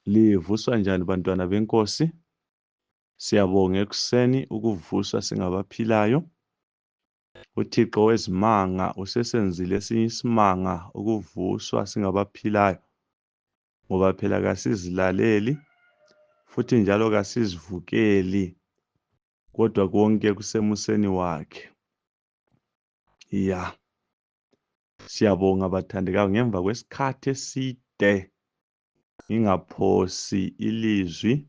Livuswa njani bantwana benkosi? Siyabonga ekuseni ukuvuswa singabaphilayo. UThixo wezimanga usesenzile esinye isimanga ukuvuswa singabaphilayo, ngoba phela kasizilaleli futhi njalo kasizivukeli, kodwa konke kusemuseni wakhe. Ya, siyabonga bathandekayo, ngemva kwesikhathi eside ngingaphosi ilizwi,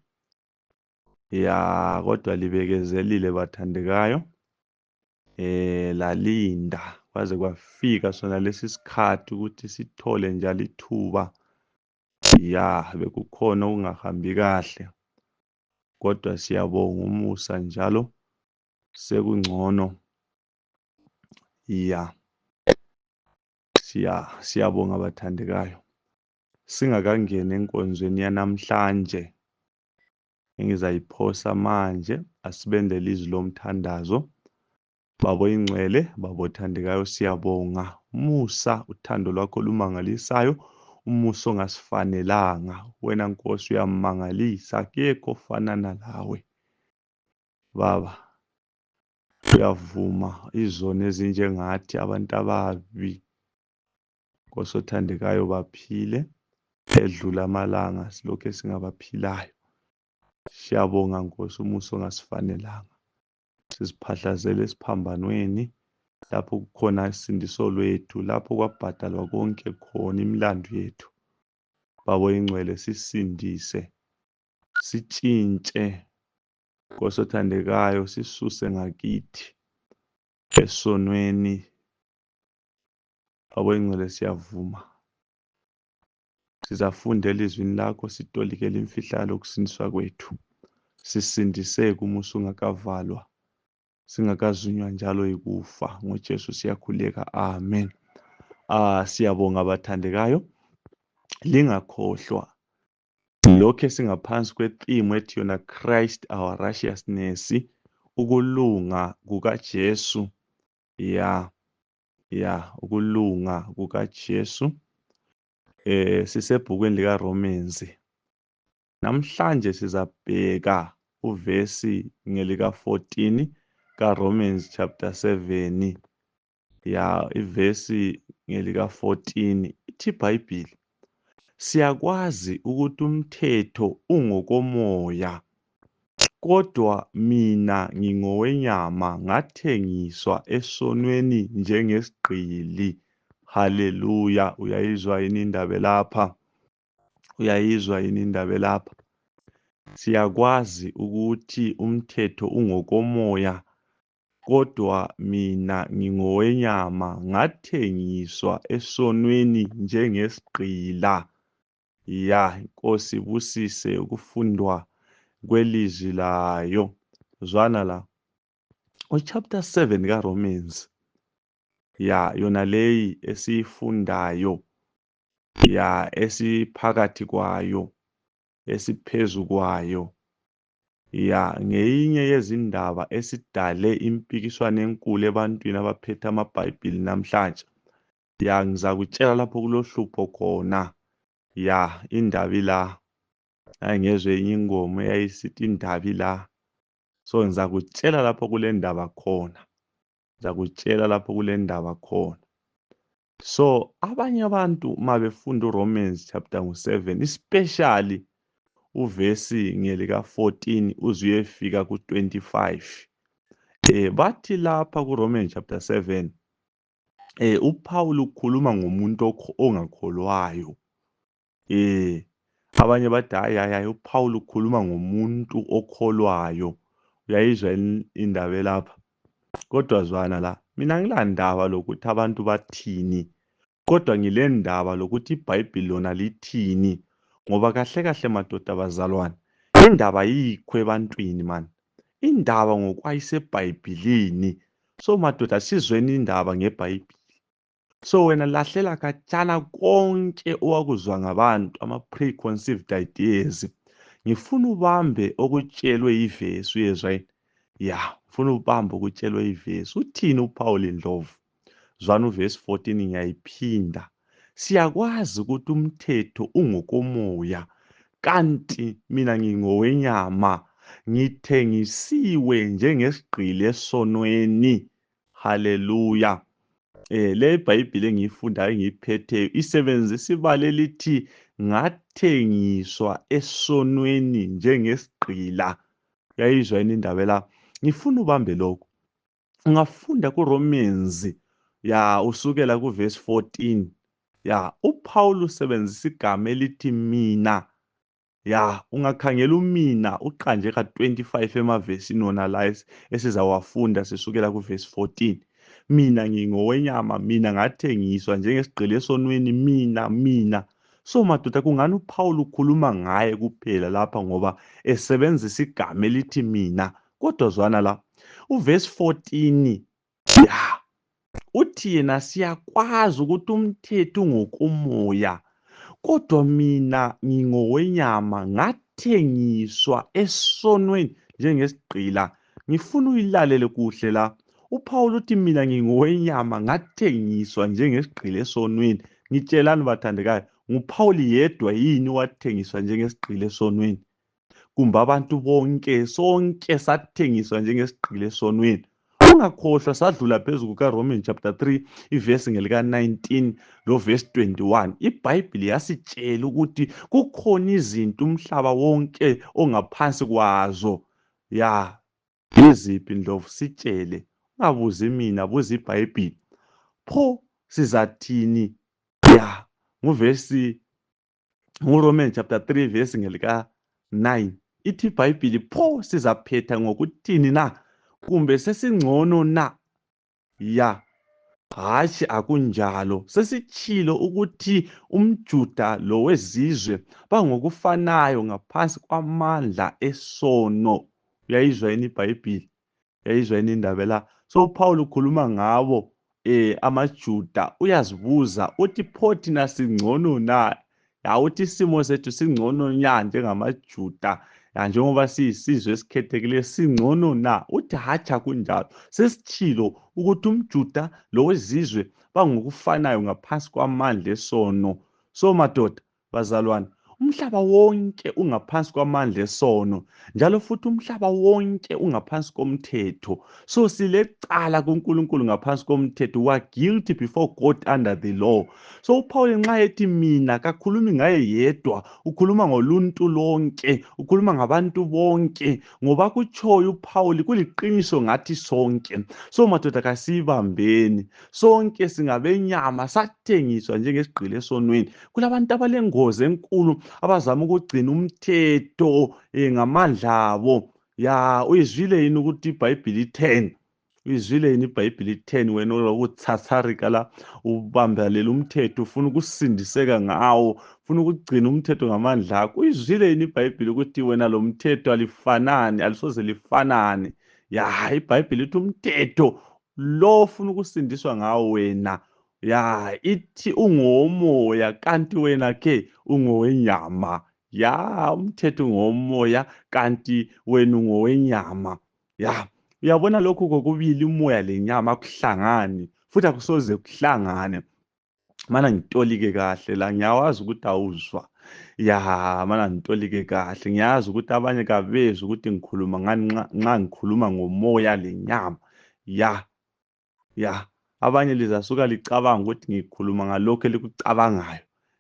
ya, kodwa libekezelile bathandekayo. Lalinda kwaze kwafika sona lesi sikhathi ukuthi sithole njalo ithuba. Ya, bekukhona okungahambi kahle, kodwa siyabonga umusa njalo sekungcono. Ya, siyabonga bathandekayo. Singakangeni enkonzweni yanamhlanje engizayiphosa manje, asibende lizwi lomthandazo. Baba oyingcwele, Baba othandekayo, siyabonga umusa, uthando lwakho lumangalisayo, umusa ongasifanelanga. Wena Nkosi uyamangalisa, akekho ofanana lawe. Baba, uyavuma izono ezinjengathi, abantu ababi, Nkosi othandekayo, baphile edlula amalanga silokhu esingabaphilayo. Siyabonga Nkosi umusa ongasifanelanga. Siziphahlazele esiphambanweni lapho kukhona isindiso lwethu, lapho kwabhadalwa konke khona imilandu yethu. Baba oyingcwele, sisindise, sitshintshe Nkosi othandekayo, sisuse ngakithi esonweni. Baba oyingcwele, siyavuma, sizafunda elizwini lakho, sitolikele imfihlakalo yokusindiswa kwethu, sisindise kumusa ungakavalwa, singakazunywa njalo yikufa. NgoJesu siyakhuleka, amen. Siyabonga bathandekayo, lingakhohlwa lokho esingaphansi kwetheme ethi yona Christ our righteousness, ukulunga kukaJesu. Ya, ya, ukulunga kukaJesu. Sisebhukwini lika Romans. Namhlanje sizabheka uvesi ngelika 14 ka Romans chapter 7. Ya, ivesi ngelika 14 ithi iBhayibhili, siyakwazi ukuthi umthetho ungokomoya, kodwa mina ngingowenyama, ngathengiswa esonweni njengesigqili. Haleluya! Uyayizwa yini indaba lapha? Uyayizwa yini indaba lapha? Siyakwazi ukuthi umthetho ungokomoya, kodwa mina ngingowenyama, ngathengiswa esonweni njengesigqila. Ya, Nkosi ibusise ukufundwa kwelizwi layo. Zwana la, uchapter 7 kaRomans, ya, yona leyi esiyifundayo, ya, esiphakathi kwayo, esiphezu kwayo, ya, ngeyinye yezindaba esidale impikiswano enkulu ebantwini abaphethe amaBhayibhili namhlanje. Ya, ngizakutshela lapho kulohlupho khona. Ya, indaba ila. Ngezwe enye ingoma eyayisithi indaba ila. So ngizakutshela lapho kule ndaba khona. Ngizakutshela lapho kule ndaba khona. So abanye abantu uma befunda uRomans chapter 7, especially uvesi ngelika 14 uze uyefika ku-25, bathi lapha kuRomans chapter 7 uPaul ukhuluma ngomuntu ongakholwayo. Abanye bathi hayi hayi hayi, uPaul ukhuluma ngomuntu okholwayo. Uyayizwa indaba elapha? Kodwa zwana la, mina ngilandaba lokuthi abantu bathini, kodwa ngilendaba lokuthi iBhayibhili lona lithini, ngoba kahle kahle madoda bazalwane, indaba yikho ebantwini man, indaba ngokwayiseBhayibhilini. So madoda, sizweni indaba ngeBhayibhili. So wena lahlela khatshana konke owakuzwa ngabantu, ama-preconceived ideas. Ngifuna ubambe okutshelwe yivesi, uyezwa yini? Ya, ngifuna ubambe okutshelwe yivesi. Uthini uPaul Ndlovu? Zwana uvesi 14, ngiyayiphinda. Siyakwazi ukuthi umthetho ungokomoya, Kanti mina ngingowenyama, ngithengisiwe njengesigqili esonweni. Haleluya. Le iBhayibhili engiyifundayo engiyiphetheyo isebenzisa ibala elithi ngathengiswa esonweni njengesigqila. Uyayizwa yini indaba la? Ngifuna ubambe lokhu. Ungafunda kuRomans ya usukela kuverse 14. Ya uPaul usebenzisa igama elithi mina. Ya ungakhangela umina uqanje ka-25 emavesini wona la esizawafunda sisukela kuverse 14. Mina ngingowenyama, mina ngathengiswa njengesigqili esonweni, mina mina. So madoda, kungani uPaul ukhuluma ngaye kuphela lapha ngoba esebenzisa igama elithi mina? Kodwa zwana la uverse 14, ya uthi yena siyakwazi ukuthi umthetho ungokomoya, kodwa mina ngingowenyama, ngathengiswa esonweni njengesigqila. Ngifuna uyilalele kuhle la. UPaul uthi mina ngingowenyama, ngathengiswa njengesigqila esonweni. Ngitshelani bathandekayo, nguPaul yedwa yini wathengiswa njengesigqila esonweni? Kumbe abantu bonke, sonke sathengiswa njengesigqila esonweni? Ungakhohlwa sadlula phezu kukaRomans chapter 3 ivesi ngelika-19 lo verse 21. IBhayibhili yasitshela ukuthi kukhona izinto umhlaba wonke ongaphansi kwazo. Ya yiziphi Ndlovu? Sitshele, ungabuzi mina, buza iBhayibhili. Pho sizathini? Ya nguvesi nguRomans chapter 3 verse ngelika-9 ithi iBhayibhili, pho sizaphetha ngokuthini na? Kumbe sesingcono na? Ya hatshi, akunjalo. Sesitshilo ukuthi umJuda lowezizwe bangokufanayo ngaphansi kwamandla esono. Uyayizwa yini iBhayibhili? Uyayizwa yini indaba la? So uPaul ukhuluma ngabo amaJuda, uyazibuza uthi pho thina singcono na? Ya uthi isimo sethu singcono nya njengamaJuda, ya njengoba siyisizwe esikhethekileyo singcono na? Uthi hatshi, akunjalo. Sesitshilo ukuthi umJuda lowezizwe bangokufanayo ngaphansi kwamandla esono. So madoda, bazalwane, umhlaba wonke ungaphansi kwamandla esono, njalo futhi umhlaba wonke ungaphansi komthetho. So silecala kuNkulunkulu ngaphansi komthetho. We are guilty before God under the law. So uPaul nxa ethi mina, kakhulumi ngaye yedwa, ukhuluma ngoluntu lonke, ukhuluma ngabantu bonke, ngoba kutshoyo uPaul kuliqiniso ngathi sonke. So madoda, kasiyibambeni sonke, singabenyama, sathengiswa njengesigqili esonweni. Kulabantu abalengozi enkulu abazama ukugcina umthetho ngamandla abo. Ya uyizwile yini ukuthi iBhayibhili itheni? Uyizwile yini iBhayibhili itheni? Wena olokuthatsarika la ubambelela umthetho, ufuna ukusindiseka ngawo, ufuna ukugcina umthetho ngamandla akho. Uyizwile yini iBhayibhili ukuthi wena lo mthetho alifanani, alisoze lifanane? Ya iBhayibhili ithi umthetho lo ufuna ukusindiswa ngawo wena, ya ithi ungowomoya, kanti wena ke ungowenyama. Ya umthetho ungowomoya, kanti wena ungowenyama. Ya uyabona lokhu kokubili, umoya lenyama akuhlangani, futhi akusoze kuhlangane. Mana ngitolike kahle la, ngiyawazi ukuthi awuzwa. Ya mana ngitolike kahle, ngiyazi ukuthi abanye kabezwa ukuthi ngikhuluma ngani nxa ngikhuluma ngomoya lenyama. Ya ya abanye lizasuka licabanga ukuthi ngikhuluma ngalokhu elikucabangayo,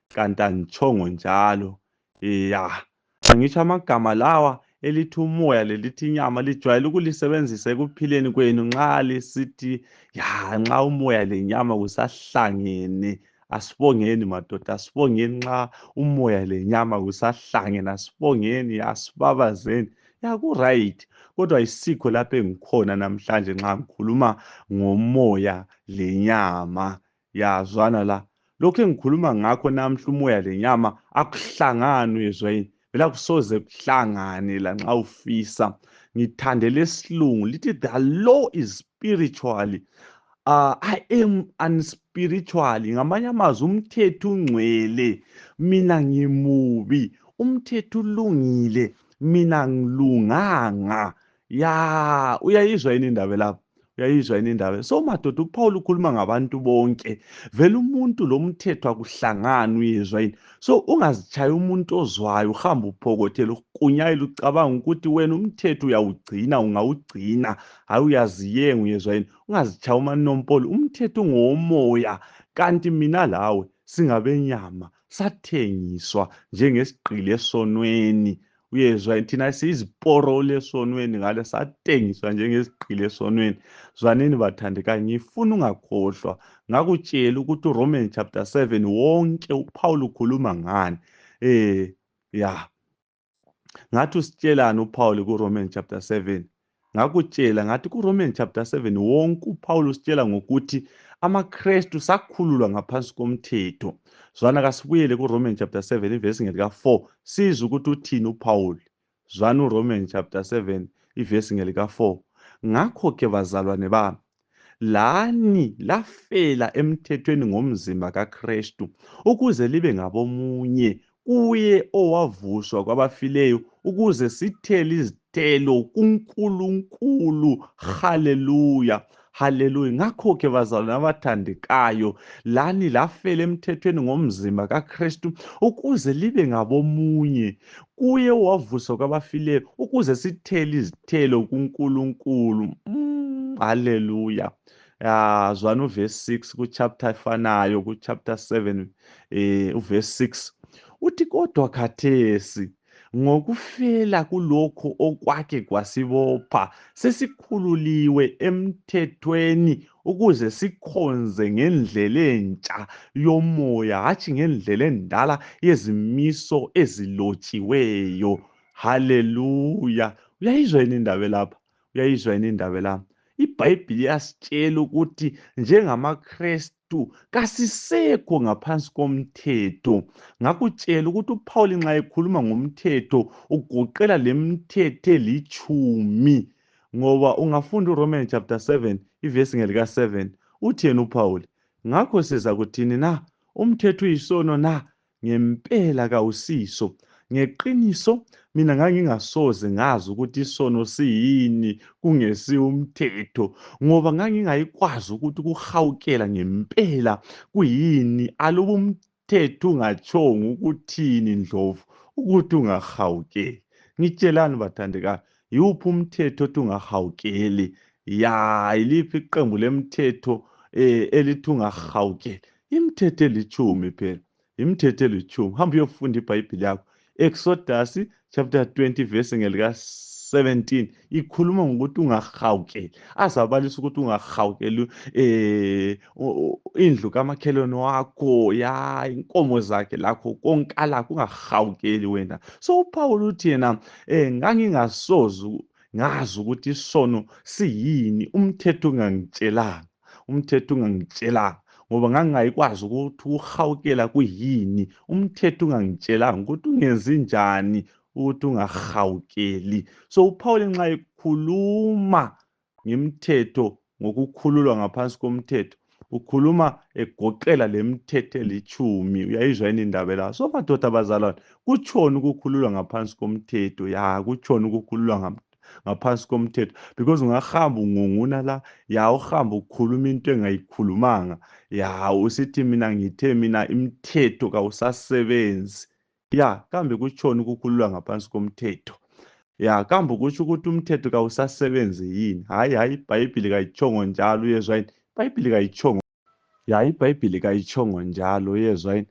kanti angitshongo njalo. Ya angitsho amagama lawa elithi umoya lelithi inyama lijwayele ukulisebenzisa ekuphileni kwenu nxa lisithi ya nxa umoya lenyama kusahlangene. Asibongeni madoda, asibongeni nxa umoya lenyama kusahlangene, asibongeni, asibabazeni. Ya ku-right, kodwa isikho lapho engikhona namhlanje nxa ngikhuluma ngomoya lenyama. Yazwana la, lokhu engikhuluma ngakho namhla, umoya lenyama akuhlangani, uyezwa yini? Vele akusoze kuhlangane lanxa ufisa. Ngithandele esilungu lithi the law is spiritually, I am unspiritual. Ngamanye amazwi umthetho ungcwele, mina ngimubi, umthetho ulungile, mina ngilunganga. Ya uyayizwa yini indaba lapho? Uyayizwa yini indaba? So madoda, uPaul ukhuluma ngabantu bonke. Vele umuntu lomthetho akuhlangani, uyezwa yini? So ungazitshayi umuntu ozwayo, uhambe uphokothela ukukunyayela, ucabanga ukuthi wena umthetho uyawugcina, ungawugcina. Hayi, uyaziyenga, uyezwa yini? Ungazitshayi umanompolo. Umthetho ungowomoya, kanti mina lawe singabenyama, sathengiswa njengesigqili esonweni. Uyezwa, thina siyiziporoli esonweni, ngale satengiswa njengesigqili esonweni. Zwanini bathandekayo, ngifuna ungakhohlwa, ngakutshela ukuthi uRomans chapter 7 wonke uPaul ukhuluma ngani. Ya, ngathi usitshelani uPaul kuRomans chapter 7? Ngakutshela ngathi kuRomans chapter 7 wonke uPaul usitshela ngokuthi amaKrestu sakhululwa ngaphansi komthetho. Zwana, kasibuyele kuRomans chapter 7 ivesi ngelika-4, sizwe ukuthi uthini uPaul. Zwana uRomans chapter 7 ivesi ngelika-4. Ngakho-ke bazalwane bami, lani lafela emthethweni ngomzimba kaKrestu, ukuze libe ngabomunye kuye owavuswa kwabafileyo, ukuze sithele izithelo kuNkulunkulu. Haleluya, haleluya. Ngakho-ke bazalwane abathandekayo, lani lafela emthethweni ngomzimba kaKrestu, ukuze libe ngabomunye kuye owavuswa kwabafileyo, ukuze sithele izithelo kuNkulunkulu. Haleluya. Ya, zwana uverse 6 kuchapter efanayo, kuchapter 7, uverse 6 uthi, kodwa khathesi ngokufela kulokho okwake kwasibopha, sesikhululiwe emthethweni, ukuze sikhonze ngendlela entsha yomoya, hatshi ngendlela endala yezimiso ezilotshiweyo. Haleluya. Uyayizwa yini indaba lapha? Uyayizwa yini indaba lapha? IBhayibhili iyasitshela ukuthi njengamaKrestu kasisekho ngaphansi komthetho. Ngakutshela ukuthi uPaul nxa ekhuluma ngomthetho ugoqela lemithetho elitshumi, ngoba ungafunda uRomans chapter 7 ivesi ngelika-7, uthi yena uPaul, ngakho siza kuthini na? Umthetho uyisono na? Ngempela kawusiso. Ngeqiniso mina ngangingasoze ngazi ukuthi isono siyini kungesiwo umthetho, ngoba ngangingayikwazi ukuthi kuhawukela ngempela kuyini. Aluba umthetho ungatshongo ukuthini, Ndlovu, ukuthi ungahawukeli? Ngitshelani bathandekayo, yiwuphi umthetho othi ungahawukeli? Ya, yiliphi iqembu lemthetho elithi ungahawukeli? Imithetho elitshumi phela, imithetho elitshumi. Hamba uyofunda iBhayibhili yakho, Exodus chapter 20 verse ngelika 17, ikhuluma ngokuthi ungahawukeli. Azabalisa ukuthi ungahawukeli indlu kamakhelwane wakho, ya, inkomo zakhe lakho konke alakho, ungahawukeli wena. So uPaul uthi yena ngangingasoze ngazi ukuthi isono siyini umthetho ungangitshelanga, umthetho ungangitshelanga, ngoba ngangingayikwazi ukuthi ukuhawukela kuyini, umthetho ungangitshelanga ukuthi ungenzi njani ukuthi ungahawukeli. So uPaul nxa ekhuluma ngemthetho, ngokukhululwa ngaphansi komthetho, ukhuluma egoqela lemithetho elitshumi. Uyayizwa yini indaba la? So madoda bazalwane, kutshoni ukukhululwa ngaphansi komthetho? Ya, kutshoni ukukhululwa ngaphansi komthetho? Because ungahamba ungunguna la, ya, uhamba ukhuluma into engayikhulumanga, ya, usithi mina ngithe mina imithetho kawusasebenzi. Ya, kambe kutshoni ukukhululwa ngaphansi komthetho? Ya, kambe kutsho ukuthi umthetho kawusasebenzi yini? Hayi, hayi, iBhayibhili kayitshongo njalo, uyezwa yini? IBhayibhili kayitshongo. Ya, iBhayibhili kayitshongo njalo, uyezwa yini?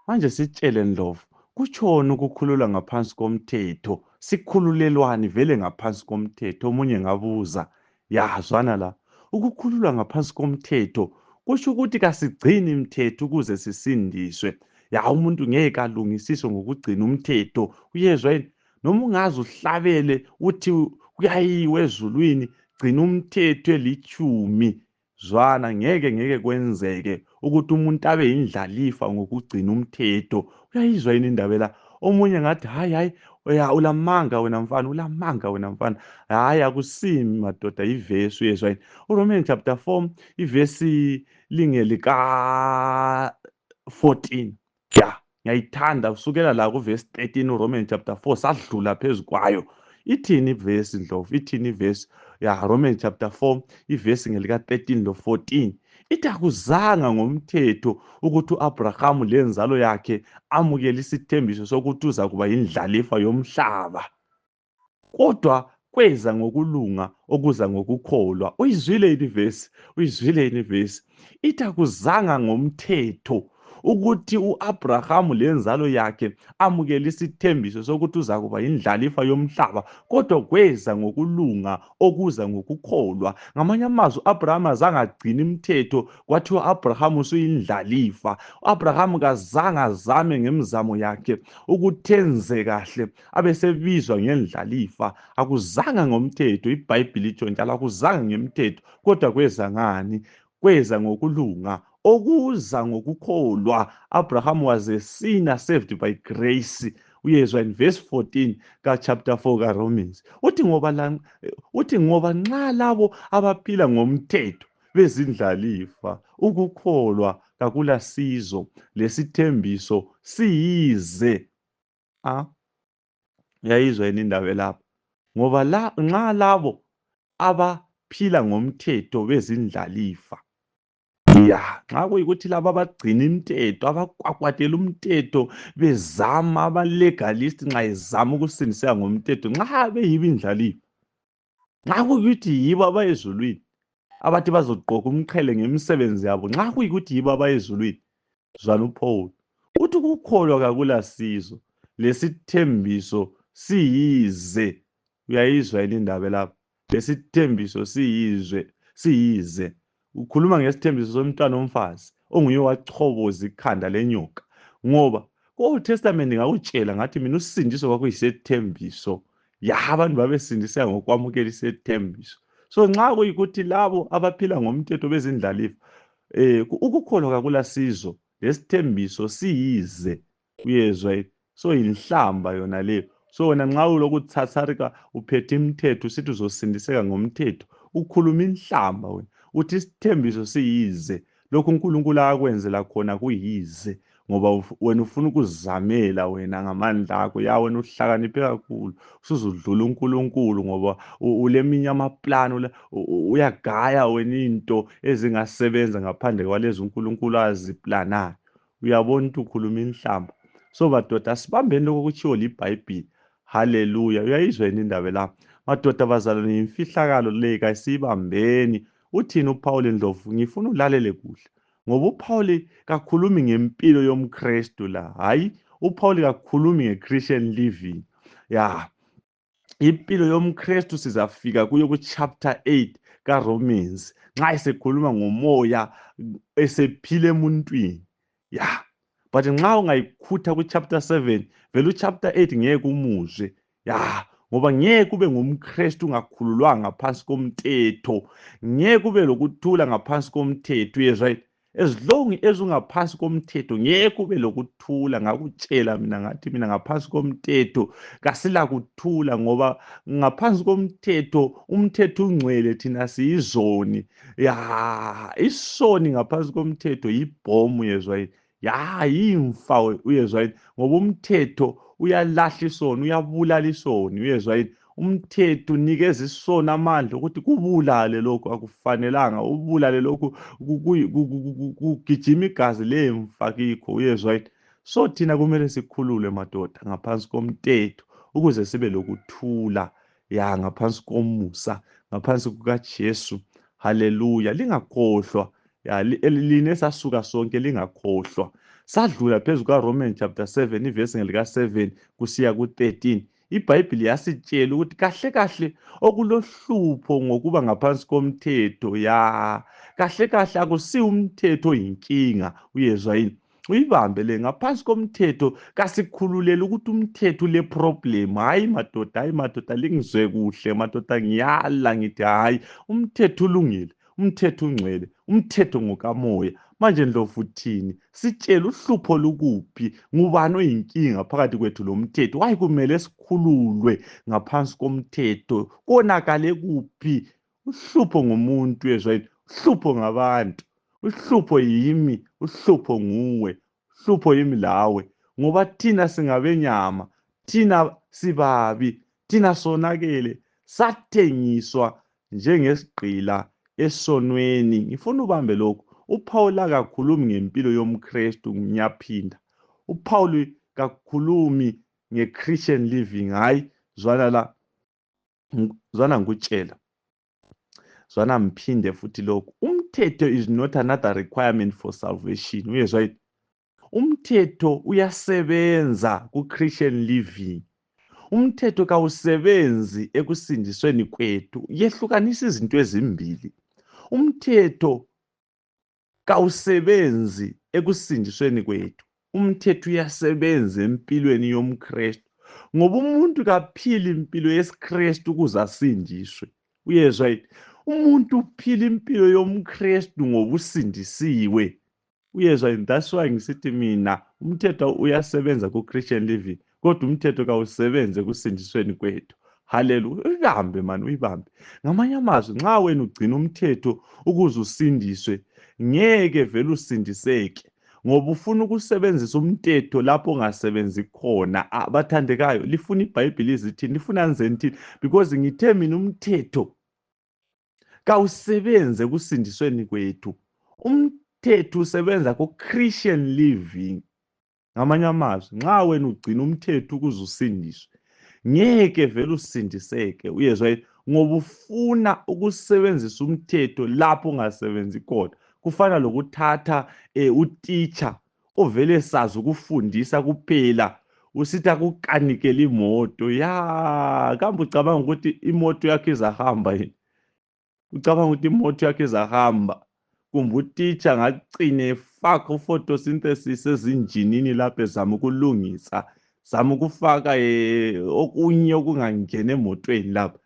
Manje sitshele Ndlovu, kutshoni ukukhululwa ngaphansi komthetho? Sikhululelwani vele ngaphansi komthetho? Omunye ngabuza. Ya, zwana la, ukukhululwa ngaphansi komthetho kusho ukuthi kasigcini imithetho ukuze sisindiswe. Ya, umuntu ngeke alungisiswe ngokugcina umthetho, uyezwa yini? Noma ungaze uhlabele uthi kuyayiwa ezulwini, gcina umthetho elitshumi, zwana, ngeke ngeke kwenzeke ukuthi umuntu abe yindlalifa ngokugcina umthetho. Uyayizwa yini indaba la? Omunye ngathi, hayi, hayi, ya, ulamanga wena mfana, ulamanga wena mfana. Hayi, akusimi madoda, ivesi, uyezwa yini? uRomans chapter 4 ivesi lingelika 14. Ya, ngiyayithanda kusukela la kuvesi 13 uRomans chapter 4, sadlula phezu kwayo. Ithini ivesi, Ndlovu? Ithini ivesi? Ya, Romans chapter 4 ivesi ngelika 13 lo 14 ithi akuzanga ngomthetho ukuthi uAbrahamu lenzalo yakhe amukele isithembiso sokuthi uzakuba yindlalifa yomhlaba, kodwa kweza ngokulunga okuza ngokukholwa. Uyizwile yini ivesi? Uyizwile yini ivesi? Ithi akuzanga ngomthetho ukuthi uAbrahamu lenzalo yakhe amukele isithembiso sokuthi uzakuba yindlalifa yomhlaba, kodwa kweza ngokulunga okuza ngokukholwa. Ngamanye amazwi, uAbrahamu azange agcine imithetho kwathiwa uAbrahamu usuyindlalifa. UAbrahamu kazange azame ngemizamo yakhe ukuthi enze kahle abesebizwa ngendlalifa. Akuzanga ngomthetho, iBhayibhili itsho njalo, akuzanga ngemthetho, kodwa kweza ngani? Kweza ngokulunga okuza ngokukholwa. Abraham was a sinner saved by grace. Uyezwa in verse 14 ka chapter 4 ka Romans, uthi ngoba la, uthi ngoba nxa labo abaphila ngomthetho bezindlalifa, ukukholwa kakulasizo, lesithembiso siyize. Uyayizwa yini indaba elapha? Ngoba la nxa labo abaphila ngomthetho bezindlalifa, ya, nxa kuyikuthi laba abagcina imithetho, abakwakwatela umthetho, bezama aba-legalist, nxa ezama ukusindiseka ngomthetho, nxa beyibo indlalifa, nxa kuyikuthi yibo abayezulwini abathi bazogqoka umqhele ngemisebenzi yabo, nxa kuyikuthi yibo abayezulwini, zwana uPaul uthi ukukholwa kakulasizo, lesithembiso siyize. Uyayizwa yini indaba lapha? Lesithembiso siyizwe, siyize. Ukhuluma ngesithembiso somntwana omfazi onguye wachoboza ikhanda lenyoka, ngoba ku-Old Testament ngakutshela ngathi mina usindiso kwakuyisethembiso. Ya, abantu babesindiseka ngokwamukela isethembiso. So nxa kuyikuthi labo abaphila ngomthetho bezindlalifa, ukukholwa kakulasizo, lesithembiso siyize. Uyezwa? So yinhlamba yona leyo. So wena nxa ulokuthatsarika uphethe imithetho usithi uzosindiseka ngomthetho, ukhuluma inhlamba wena, uthi isithembiso siyize, lokhu uNkulunkulu akwenzela khona kuyize, ngoba wena ufuna ukuzamela wena ngamandla akho. Ya, wena uhlakaniphe kakhulu, usuzudlula uNkulunkulu, ngoba uleminye amaplani, uyagaya wena into ezingasebenza ngaphandle kwalezi uNkulunkulu aziplanayo. Uyabona ukuthi ukhuluma inhlamba. So madoda, asibambeni lokho okutshiwo liBhayibhili. Haleluya. Uyayizwa yini indaba la? Madoda bazalwane, yimfihlakalo le, kasiyibambeni. Uthini uPaul Ndlovu? Ngifuna ulalele kuhle, ngoba uPaul kakhulumi ngempilo yomKristu la. Hayi, uPaul kakhulumi nge-Christian living. Ya, impilo yomKristu sizafika kuyo ku-chapter 8 kaRomans, nxa esekhuluma ngomoya esephila emuntwini. Ya, but nxa ungayikhutha ku-chapter 7, vele u-chapter 8 ngeke umuzwe. Ya, ngoba ngeke ube ngumKristu ungakhululwanga ngaphansi komthetho, ngeke ube lokuthula ngaphansi komthetho. Uyezwa? As long as ungaphansi komthetho ngeke ube lokuthula. Ngakutshela mina ngathi mina ngaphansi komthetho kasilakuthula, ngoba ngaphansi komthetho umthetho ungcwele, thina siyizoni. Ya, isoni ngaphansi komthetho yibhomu. Uyezwa yini? Ya, yimfa. Uyezwa yini? Ngoba umthetho uyalahla isoni, uyabulala isoni. Uyezwa yini? Umthetho unikeza isoni amandla ukuthi kubulale lokhu akufanelanga, ubulale lokhu kugijima igazi lemfa kikho. Uyezwa yini? So thina kumele sikhululwe madoda ngaphansi komthetho ukuze sibe lokuthula, ya, ngaphansi komusa, ngaphansi kukaJesu. Haleluya. Lingakhohlwa, ya, line esasuka sonke, lingakhohlwa sadlula phezu kaRomans chapter 7 ivesi ngelika 7 kusiya ku-13. IBhayibhili yasitshela ukuthi kahle kahle okulohlupho ngokuba ngaphansi komthetho, ya, kahle kahle akusiwo umthetho oyinkinga. Uyezwa yini? Uyibambe le, ngaphansi komthetho kasikhululeli ukuthi umthetho ule problem. Hayi madoda, hayi madoda, lingizwe kuhle madoda, ngiyala ngithi hayi, umthetho ulungile, umthetho ungcwele, umthetho ngokamoya. Manje Ndlovu uthini? Sitshele uhlupho lukuphi? Ngubani oyinkinga phakathi kwethu lomthetho? Wayi kumele sikhululwe ngaphansi komthetho? Konakale kuphi? Uhlupho ngumuntu. Uyezwa yini? Uhlupho ngabantu, uhlupho yimi, uhlupho nguwe, uhlupho yimi lawe, ngoba thina singabenyama, thina sibabi, thina sonakele, sathengiswa. njengesigqila esonweni. Ngifuna ubambe lokhu. UPaul akakhulumi ngempilo yomKristu, ngiyaphinda. UPaul kakhulumi nge-Christian living. Hayi, zwana la, zwana ngikutshela. Zwana ngiphinde futhi lokhu. Umthetho is not another requirement for salvation. Uyezwa yini? Umthetho uyasebenza ku-Christian living. Umthetho kawusebenzi ekusindisweni kwethu. Yehlukanisa izinto ezimbili. Umthetho kawusebenzi ekusindisweni kwethu. Umthetho uyasebenza empilweni yomKristu, ngoba umuntu kaphili impilo yesiKristu ukuze asindiswe. Uyezwa yini? Umuntu uphila impilo yomKristu ngoba usindisiwe. Uyezwa yini? That's why ngisithi mina umthetho uyasebenza ku-Christian living, kodwa umthetho kawusebenzi ekusindisweni kwethu. Haleluya. Uyibambe mani, uyibambe. Ngamanye amazwi, nxa wena ugcina umthetho ukuze usindiswe, ngeke vele usindiseke, ngoba ufuna ukusebenzisa umthetho lapho ongasebenzi khona. Bathandekayo, lifuna iBhayibhili izithini, lifuna nizeni thini? Because ngithe mina umthetho kawusebenzi ekusindisweni kwethu. Umthetho usebenza ku-Christian living. Ngamanye amazwi, nxa wena ugcina umthetho ukuze usindiswe, ngeke vele usindiseke. Uyezwa yini? Ngoba ufuna ukusebenzisa umthetho lapho ungasebenzi khona. Kufana lokuthatha utitsha ovele sazi ukufundisa kuphela, usithi akukanikele imoto. Ya, kambe ucabanga ukuthi imoto yakho izahamba yini? Ucabanga ukuthi imoto yakho izahamba? Kumbe utitsha ngacine efaka uphotosynthesis ezinjinini lapho ezama ukulungisa, zama ukufaka okunye okungangeni emotweni lapha,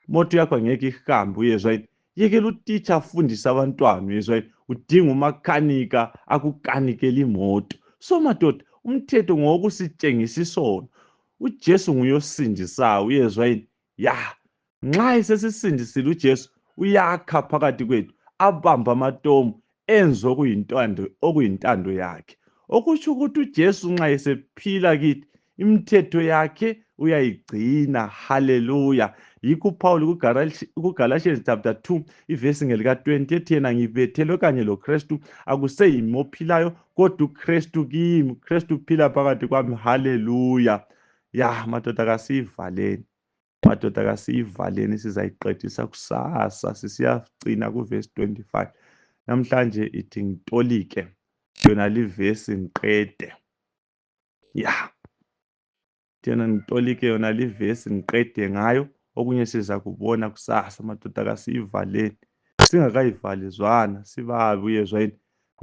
imoto yakho angeke ihambe. Uyezwa yini? Yekela utitsha afundise abantwana. Uyezwa yini? Udinga umakhanika akukanikele imoto. So madoda, umthetho ngowokusitshengisa isono. uJesu nguye osindisayo. Uyezwa yini? Ya, nxa esesisindisile uJesu uyakha phakathi kwethu, abambe amatomu, enze okuyintando yakhe. Okutsho ukuthi uJesu nxa esephila kithi, imithetho yakhe uyayigcina. Haleluya. Yikho uPaul kuGalatians chapter 2 ivesi ngelika-20 ethi yena ngibethelwe kanye loKristu, akuseyimi ophilayo kodwa uKristu kimi, uKristu uphila phakathi kwami. Haleluya. Ya madoda, kasiyivaleni. Madoda, kasiyivaleni, sizayiqedisa kusasa, sisiyagcina kuvesi 25. Namhlanje ithi ngitolike yona livesi ngiqede. Ya, thina ngitolike yona livesi ngiqede ngayo, okunye siza kubona kusasa. Madoda, kasiyivaleni. Singakayivali, zwana sibabi. Uyezwa yini?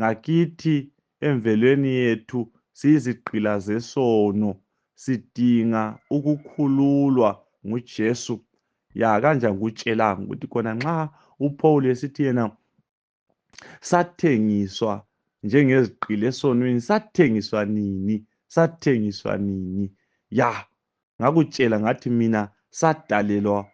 Ngakithi emvelweni yethu siyizigqila zesono, sidinga ukukhululwa nguJesu. Ya, kanje ngikutshelanga ukuthi khona nxa uPaul esithi yena sathengiswa njengezigqila esonweni, sathengiswa nini? Sathengiswa nini? Ya, ngakutshela ngathi mina sadalelwa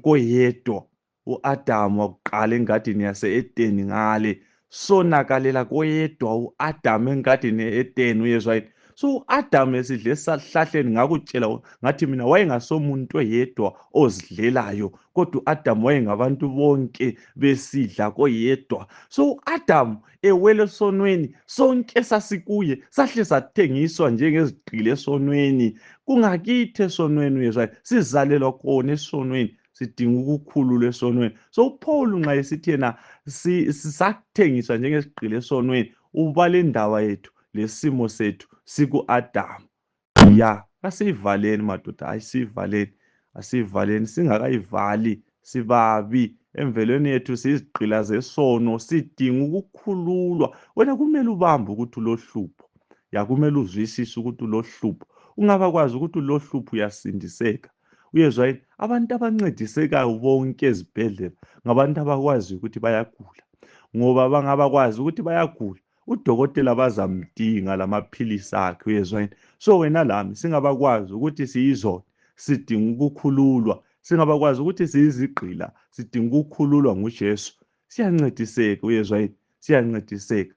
koyedwa, uAdamu wakuqala engadini yase-Edeni ngale, sonakalela koyedwa uAdamu engadini ye-Edeni. Uyezwa yini? So uAdamu esidle esihlahleni, ngakutshela ngathi mina wayengasomuntu oyedwa ozidlelayo, kodwa uAdamu wayengabantu bonke besidla koyedwa. So uAdamu ewele esonweni, sonke sasikuye sahle sathengiswa njengezigqila esonweni. Kungakithi esonweni, uyezwa yini? Sizalelwa khona esonweni, sidinga ukukhululwa esonweni. So uPaul nxa esithi yena sisathengiswa njengesigqila esonweni, ubala indaba yethu lesimo sethu siku-Adamu. Ya, asiyivaleni madoda, ayisiyivaleni, asiyivaleni. Singakayivali sibabi emvelweni yethu, siyizigqila zesono, sidinga ukukhululwa. Wena kumele ubambe ukuthi ulohlupho. Ya, kumele uzwisise ukuthi ulohlupho. Ungabakwazi ukuthi ulohlupho, uyasindiseka. Uyezwa yini? Abantu abancedisekayo bonke ezibhedlela ngabantu abakwaziyo ukuthi bayagula, ngoba bangabakwazi ukuthi bayagula, udokotela bazamdinga lamaphilisi akhe. Uyezwa yini? So wena lami singabakwazi ukuthi siyizona, sidinga ukukhululwa. Singabakwazi ukuthi siyizigqila, sidinga ukukhululwa nguJesu. Siyancediseka. Uyezwa yini? Siyancediseka.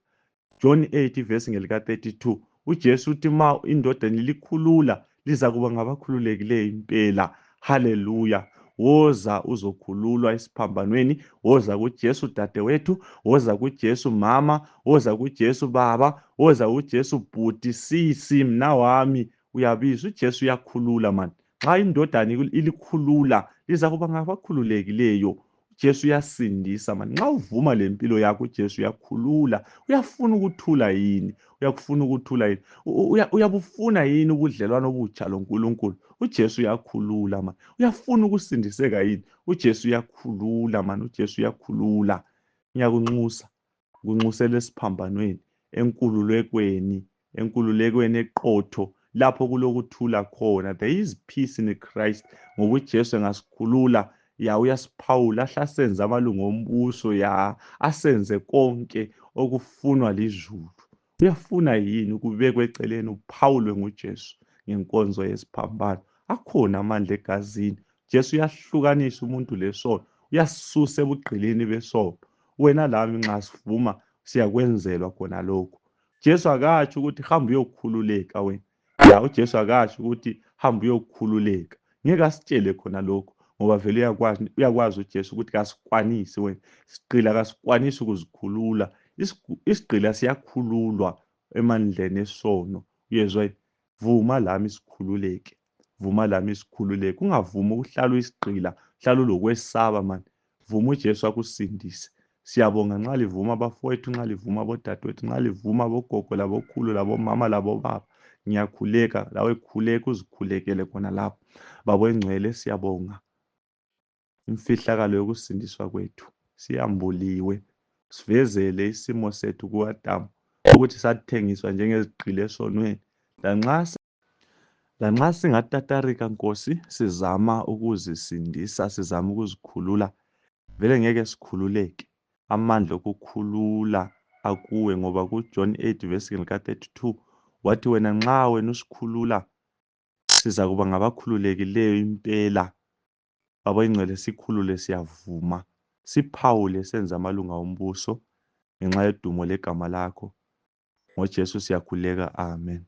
John 8 ivesi ngelika-32, uJesu uthi ma indodana ilikhulula, lizakuba ngabakhululekileyo impela. Haleluya. Woza uzokhululwa esiphambanweni. Woza kuJesu dadewethu, woza kuJesu mama, woza kuJesu baba, woza kuJesu bhuti, sisi, mna wami. Uyabizwa, uJesu uyakhulula mani. Nxa indodana ilikhulula, lizakuba ngabakhululekileyo. uJesu uyasindisa mani. Nxa uvuma lempilo yakho, uJesu uyakhulula. Uyafuna ukuthula yini? Uyakufuna ukuthula yini? Uyabufuna yini ubudlelwano obutsha loNkulunkulu? uJesu uyakhulula mani. Uyafuna ukusindiseka yini? uJesu uyakhulula mani. uJesu uyakhulula. Ngiyakunxusa, ngikunxusela esiphambanweni, enkululekweni, enkululekweni eqotho, lapho kulokuthula khona. There is peace in Christ. Ngoba uJesu engasikhulula, ya uyasiphawula, ahle asenze amalungu ombuso, ya asenze konke okufunwa lizulu. Uyafuna yini ukubekwa eceleni uphawulwe nguJesu ngenkonzo yesiphambano? Akhona amandla egazini. Jesu uyahlukanisa umuntu lesono, uyasisusa ebugqilini besono. Wena lami nxa sivuma siyakwenzelwa khona lokho. Jesu akatsho ukuthi hamba uyokhululeka wena. Ya, uJesu akatsho ukuthi hamba uyokhululeka. Ngeke asitshele khona lokho, ngoba vele uyakwazi uJesu ukuthi kasikwanisi wena. Isigqila kasikwanisi ukuzikhulula. Isigqila siyakhululwa emandleni esono. Uyezwa yini? Vuma lami sikhululeke. Vuma lami sikhululeke. Ungavumi ukuhlala uyisigqila, uhlala ulokwesaba mani. Vuma uJesu akusindise. Siyabonga nxa livuma abafowethu, nxa livuma abodadewethu, nxa livuma abogogo labokhulu labomama labobaba. Ngiyakhuleka, lawe khuleka, uzikhulekele khona lapho. Baba oyingcwele, siyabonga. Imfihlakalo yokusindiswa kwethu siyambuliwe. Sivezele isimo sethu kuAdamu ukuthi sathengiswa njengezigqila esonweni. Lanxa singatatarika Nkosi, sizama ukuzisindisa, sizama ukuzikhulula, vele ngeke sikhululeke. Amandla okukhulula akuwe, ngoba kuJohn 8 verse 32 wathi wena nxa wena usikhulula sizakuba ngabakhululekileyo impela. Baba oyingcwele, sikhulule, siyavuma, siphawule, senze amalunga ombuso ngenxa yodumo legama lakho. NgoJesu siyakhuleka, amen.